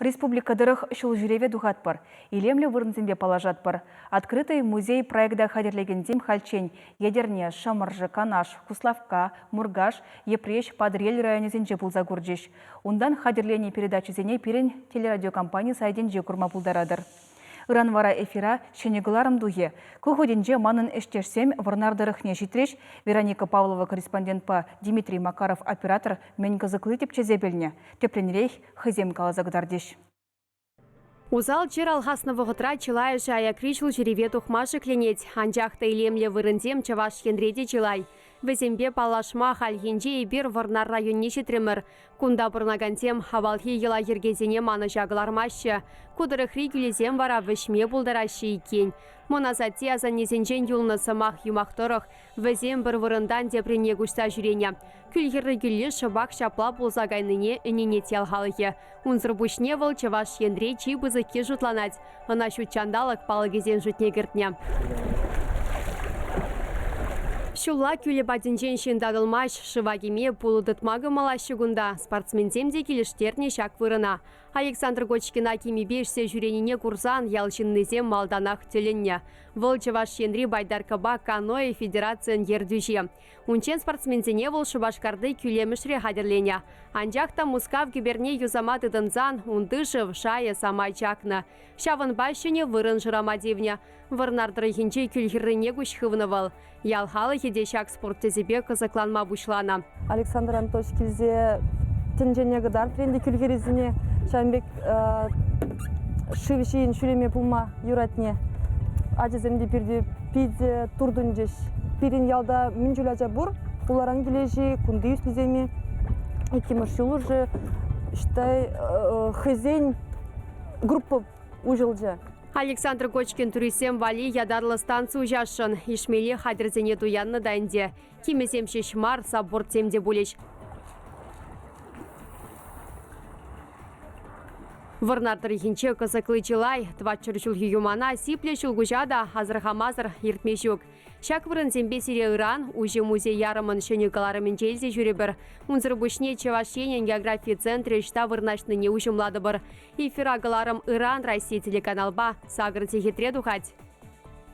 Республика тӑрӑх ҫул ҫӳреве тухатпӑр, илемлӗ вырӑнсемпе паллашатпӑр. Открытый музей проекта хатӗрлекенсем хальччен Етӗрне, Шӑмӑршӑ, Канаш, Куславкка, Муркаш, Йӗпреҫ, Патӑрьел районӗсенче пулса курчӗҫ. Унтан хатӗрленӗ передачӑсене пирӗн телерадиокомпани сайтӗнче курма пултаратӑр. Ыран вара эфира ҫӗнӗ кӑларӑм тухӗ. Ку хутӗнче манӑн ӗҫтешсем Вӑрнар тӑрӑхне ҫитрӗҫ. Вероника Павлова корреспондентпа Дмитрий Макаров оператор мӗн кӑсӑкли тӗпчесе пӗлнӗ. Тӗплӗнрех хӑйсем каласа кӑтартӗҫ. Усал чир алхаснӑ вӑхӑтра чылайӑшӗ аякри ҫулҫӳреве тухма шикленет. Анчах та илемлӗ вырӑнсем Чӑваш Енре те чылай. Вӗсемпе паллашма хальхинче эпир Вӑрнар районне ҫитрӗмӗр. Кунта пурӑнакансем авалхи йӑла-йӗркесене манӑҫа кӑлармаҫҫӗ. Ку тӑрӑхри кӳлӗсем вара вӗҫме пултараҫҫӗ иккен. Мӑн асатте-асаннесенчен юлнӑ сӑмах-юмах тӑрӑх вӗсем пӗр вырӑнтан теприне куҫса ҫӳренӗ. Кӳлхӗрри кӳлли шӑпах ҫапла пулса кайнине ӗненет ял халӑхӗ. Унсӑр пуҫне вӑл Чӑваш Енре чи пысӑкки шутланать. Ӑна ҫут ҫанталӑк палӑкӗсен шутне кӗртнӗ. Ҫулла кӳлӗ патӗнчен ҫын татӑлмасть, шыва кӗме, пулӑ тытма кӑмӑллаҫҫӗ кунта. Спортсменсем те килӗштернӗ ҫак вырӑна. Александр Кочкина кимӗпе ӗҫсе ҫӳренине курсан ял ҫыннисем малтанах тӗлӗннӗ. Вӑл Чӑваш Енри байдаркӑпа каноэ федерацийӗн ертӳҫи. Унччен спортсменсене вӑл Шупашкарти кӳлемӗшре хатӗрленӗ. Анчах та Мускав кӗперне юсама тытӑнсан унти шыв шайӗ самай чакнӑ. Ҫавӑнпа ҫӗнӗ вырӑн шырама тивнӗ. Вӑрнар тӑрӑхӗнчи Кӳлхӗррине куҫ хывнӑ вӑл. Ял халӑхӗ те ҫак спорт тӗсӗпе кӑсӑкланма пуҫланӑ. Александр Анатольевич килсе тӗнчене кӑтартрӗ ӗнтӗ кӳлхӗррисене. Ҫавӑн пек шыв ҫийӗн ҫӳреме пулма юратни. Ачасем те пирте питӗ туртӑнчӗҫ. Пирӗн ялта мӗн чуль ача пур, хуларан килеҫҫӗ, кунти ӳснисем-и, иккӗмӗш ҫул уже, считай, хӑйсен группа уҫӑлчӗ. Александр Кочкин туристсем валли ятарлӑ станци уҫасшӑн. Ишмелли хатӗрсене туяннӑ та ӗнтӗ. Кимӗсем ҫеҫ мар, саппортсем те пулӗҫ. Вӑрнар тӑрӑхӗнче кӑсӑкли чылай. Тӑватҫӗр ҫулхи юмана сиплӗ ҫулкуҫа та асӑрхамасӑр иртме ҫук. Ҫак вырӑнсемпе сире ыран уҫӑ музей ярӑмӑн ҫӗнӗ кӑларӑмӗнче илсе ҫӳрӗпӗр. Унсӑр пуҫне Чӑваш Енӗн географи центрӗ ӑҫта вырнаҫнине уҫӑмлатӑпӑр. Эфира кӑларӑм ыран Россия телеканалпа сакӑр сехетре тухать.